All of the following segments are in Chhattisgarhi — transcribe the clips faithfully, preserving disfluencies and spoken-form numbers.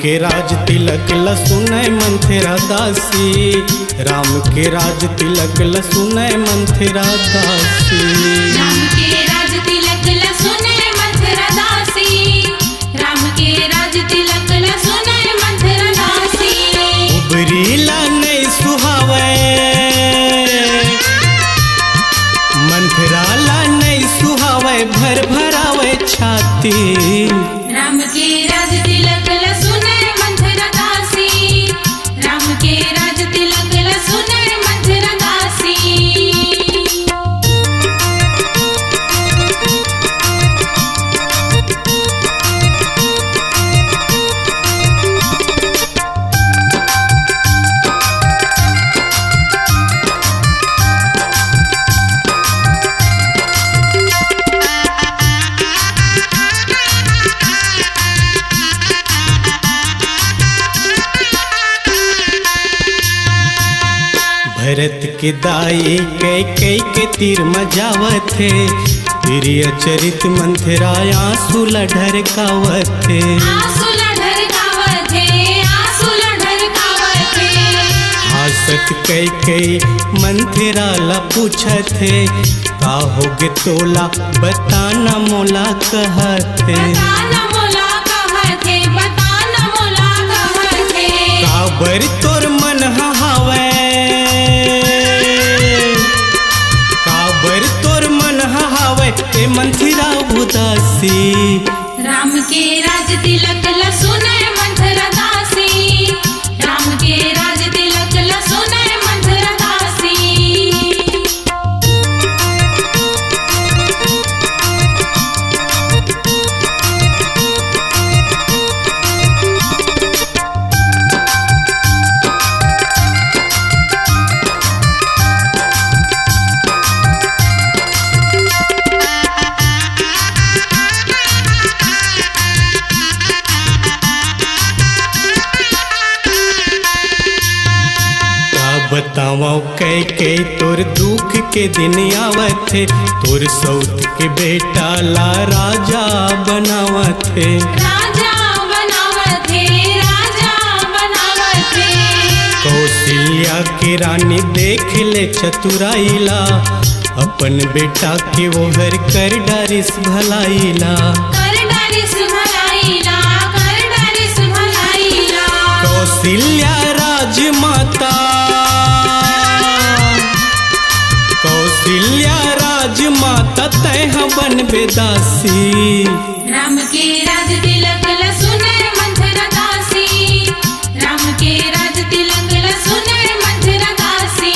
के राज तिलक ल सुनय मंथरा दासी, राम के राज तिलक ल सुनय मंथरा दासी। राम के राज तिलक ल सुनय मंथरा दासी, राम के राज तिलक ल सुनय मंथरा दासी। उबरी ला नइ सुहावय, मंथरा ला नइ सुहावय, भर भरावय छाती। राम के राज तिलक ल सुनय मंथरा दासी, राम के राज तिलक ल सुनय मंथरा दासी। भरत के दाई कैकेयी के तीर म जावत हे, प्रिय चरित मंथरा आंसू ल ढरकावत हे। आंसू ला ढरकावत हे, आंसू ला ढरकावत हे। हासत कैकेयी मंथरा ला पूछत हे, का होगे तोला बता ना मोला कहत हे। बता ना मोला कहत हे, बता ना मोला कहत हे। काबर तोर मन ह हावय, काबर तोर मन ह हावय, ए मंथरा उदासी। राम के राज तिलक ल सुनय मंथरा दासी, राम के राज तिलक ल सुनय मंथरा दासी। का बतावंव कैकेयी तोर दुख के दिन आवत हे, तोर सौत के बेटा ला राजा बनावत हे। राजा बनावत हे, राजा बनावत हे। कौशल्या के रानी देख ले चतुराई ला, अपन बेटा के ओहर कर डारिस भलाई ला। कर डारिस भलाई ला, कर डारिस भलाई ला। कौशल्या राजमाता, कौशल्या राजमाता तैं ह बनबे दासी। राम के राज तिलक ल सुनय मंथरा दासी, राम के राज तिलक ल सुनय मंथरा दासी।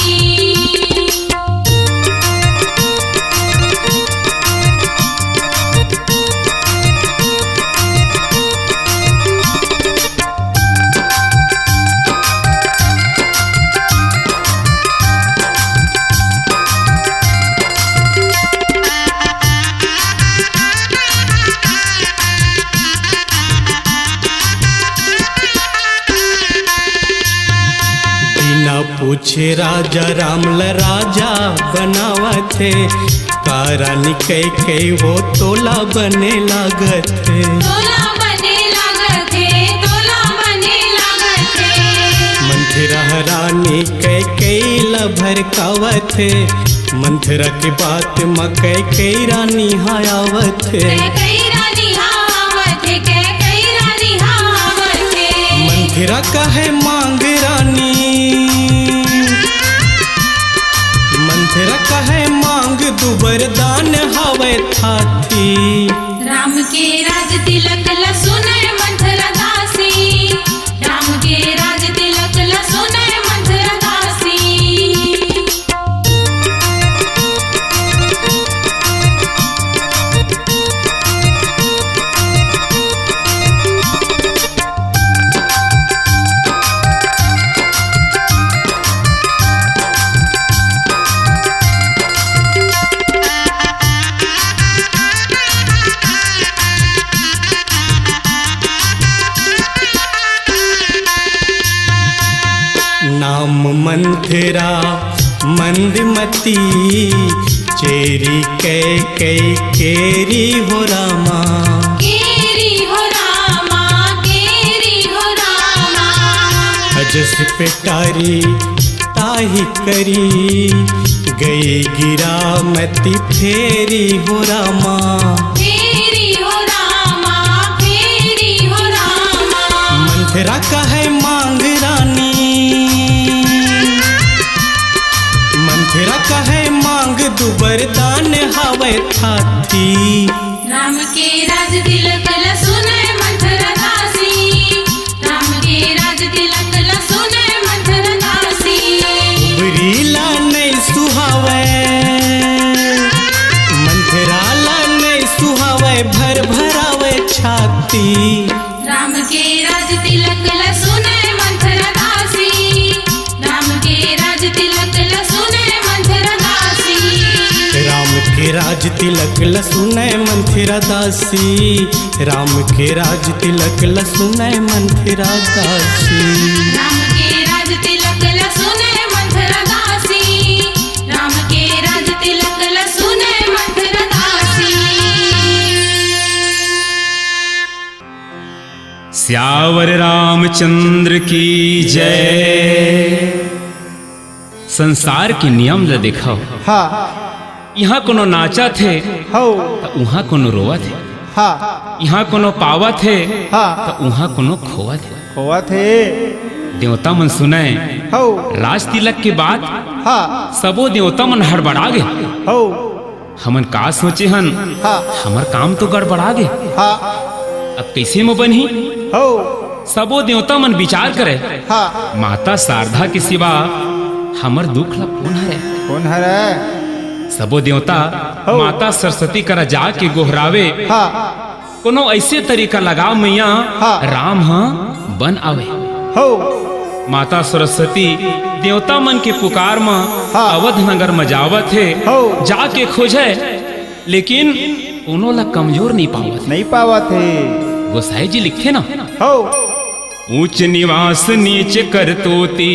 बिना पूछे राजा राम ल राजा बनावत हे, का रानी कैकेयी वो तोला बने लागत हे। तोला बने लागत हे, तोला बने लागत हे। मंथरा ह रानी कैकेयी ल भरकावत हे, मंथरा के बात म कैकेयी रानी ह आवत हे। कैकेयी रानी ह आवत हे, कैकेयी रानी ह आवत हे। मंथरा कहय मांग रानी, मंथरा कहय मांग दू बरदान हवय थाती। राम के राज तिलक ल सुनय मंथरा दासी, राम के राज तिलक ल सुनय मंथरा दासी। नाम मंथरा मंदमती, चेरी कैकेयी केरी हो रामा। केरी हो रामा, केरी हो जस पेटारी ताही करी, गई गिरा मती फेरी हो रामा। फेरी हो रामा, फेरी हो रामा। मंथरा कहय मांग रानी, मंथरा कहय मांग दु बरदान हवय थाती। राम के राज तिलक ल सुनय मंथरा दासी, राम के राज तिलक ल सुनय मंथरा दासी। उबरी ला नइ सुहावय, मंथरा ला नइ सुहावय, भर भरावय छाती। राम के राज तिलक ल सुनय मंथरा दासी, राम के राज तिलक ल सुनय मंथरा दासी। राम के राज तिलक ल सुनय मंथरा दासी, राम के राज तिलक ल सुनय मंथरा दासी। राम के राज तिलक ल सुनय मंथरा दासी, राम के राज तिलक ल सुनय मंथरा दासी। सियावर रामचंद्र की जय। संसार के नियम ल देखव। हाँ। इहाँ कोनो नाचत हे, हौ। त उहाँ कोनो रोवत हे। हाँ। इहाँ कोनो पावत हे, हाँ। त उहाँ कोनो खोवत हे। खोवत हे। देवता मन सुनय, हौ। राज तिलक के बात, हाँ। सबो देवता मन हड़बड़ा गे। हौ। हमन का सोचे हन? हाँ। हमर काम तो गड़बड़ा गे। हाँ। अब कइसे म बनही? हौ। सबो देवता मन विचार करय। हाँ। माता शारदा के सिवा हमर दुख ल कोन हरय? कोन हरय? सबो देवता हौ। माता सरस्वती करा जाके गोहरावे। हाँ। कोनो अइसे तरीका लगाव मइया, हाँ। राम ह बन आवे। हौ। माता सरस्वती देवता मन के पुकार म हाँ। अवध नगर म जावत हे। हौ। जाके खोजय, लेकिन कोनो ला कमजोर नइ पावत हे। नइ पावत हे। गोसाई जी लिखथे ना, हौ। ऊंच निवास नीच करतूती,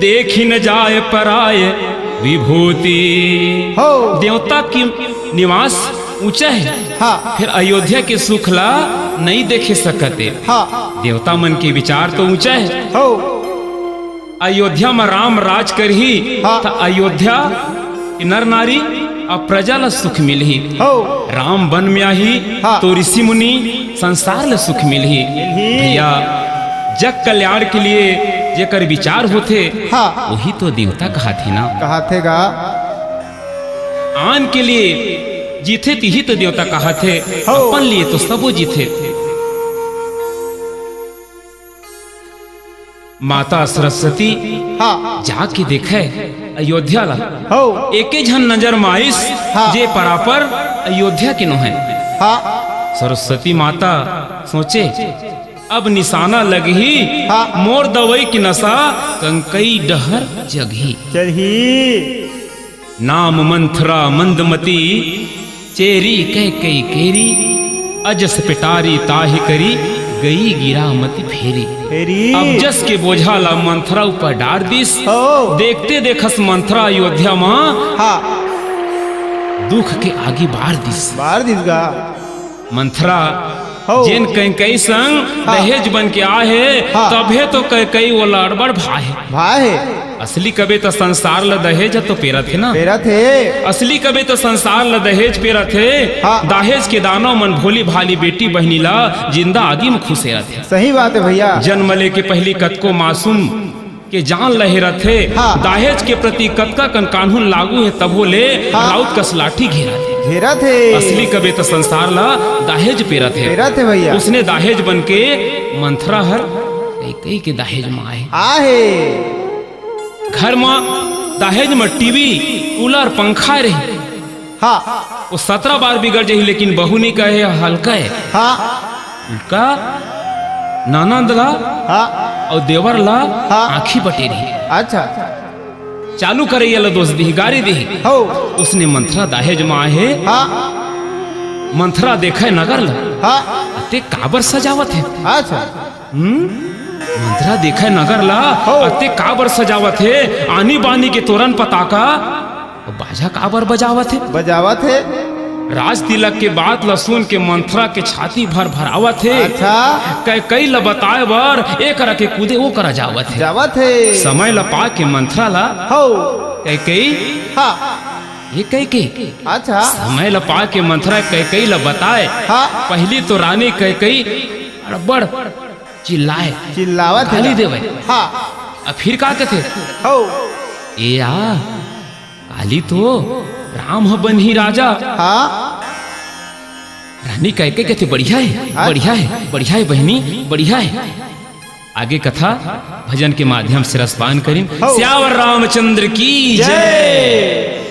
देखि न जाय पराय विभूति। हौ। देवता के निवास ऊंचा हे, हाँ। फेर अयोध्या के सुख ला नइ देखे सकत हे। हाँ। देवता मन के विचार तो ऊंचा हे। हौ। अयोध्या म राम राज करही, हाँ। त अयोध्या के नर नारी अउ प्रजा ल सुख मिलही। हौ। राम बन में आही, हाँ। तो ऋषि मुनि संसार ल सुख मिलही। मिलही। भइया, जग कल्याण के लिए जेकर विचार होथे, हाँ। वही तो देवता कहाथे ना। कहाथे गा। आन के लिए जीथे तिही तो देवता कहाथे, हौ। अपन लिए तो सबो जीथे। माता सरस्वती हाँ। जाके देखय अयोध्या ला। हौ। एके झन नजर म आइस, हाँ। जे परापर अयोध्या के नोहय। हाँ। सरस्वती माता सोचे, अब निशाना लगही, हाँ। मोर दवई के नशा कंकई डहर जगही। चलही। नाम मंथरा मंदमती, चेरी कैकई केरी, अजस पेटारी ताहि करी, गई गिरा मति फेरी। फेरी। अब जस के बोझा ला मंथरा ऊपर डार दिस। हो। देखते देखस मंथरा अयोध्या म हाँ। दुख के आगी बार दिस। बार दिस गा। मंथरा हो। जेन कैकई संग हाँ। दहेज बन के आए हे, हाँ। तभे तो कैकई ओला अड़बड़ भाए हे। भाए हे। असली कबे त संसार ल दहेज तो पेरत हे ना। पेरत हे। असली कबे त संसार ल दहेज पेरत हे। हाँ। दहेज के दानव मन भोली भाली बेटी बहिनी ला जिंदा आगी म खुसेरत हे। सही बात हे भइया। जन्म ले के पहिली कतको मासूम के जान ल हेरत हे। हाँ। दहेज के प्रति कतका कन कानून लागू हे, तभो ले हाँ। राउत कस लाठी घेरत हे। घेरत हे। असली कबे त संसार ल दहेज पेरत हे। पेरत हे भइया। उसने दहेज बन के मंथरा हर कैकई के दहेज म आए। आहे। घर म दहेज म टीवी, कूलर, पंखा रही। हाँ। वो सतरा बार बिगड़ जाही, लेकिन बहू नइ कहे, हल्का हे। हाँ। उल्टा ननद ला हाँ। अउ देवर ला हाँ। आँखी बटेरही। अच्छा। चालू करइया ला दोष दिही, गारी दिही। हो। उसने मंथरा दहेज म आए हे। हाँ। मंथरा देखय नगर ला। हाँ। अते काबर सजावत हे? अच्छा। हम्म? मंथरा देखय नगर ला, हो। अते काबर सजावत हे? आनी बानी के तोरन पताका, बाजा काबर बजावत हे? बजावत हे। राजतिलक के बात ल सुन के मंथरा के छाती भर भरावत हे। अच्छा। कैकई ल बताए बर ए करा के कूदे ओ करा जावत हे। जावत हे। समय ल पा के मंथरा ल हो। कैकई। हाँ। ये कैकई। अच्छा। समय ल पा के मंथरा कैकई ल बताए। हाँ। पहली तो रानी कैकई अड़बड़ चिल्लाए। चिल्लावत हे गाली ना। देवे। हाँ। अब फिर का कथे? हो। ए आ, काली तो राम ह बनही राजा। हाँ। रानी कैकई कथे, बढ़िया हे, हाँ। बढ़िया हे, बढ़िया हे बहिनी, बढ़िया हे। आगे कथा भजन के माध्यम से रसपान करिन। हो। सियावर रामचंद्र की जय। जय।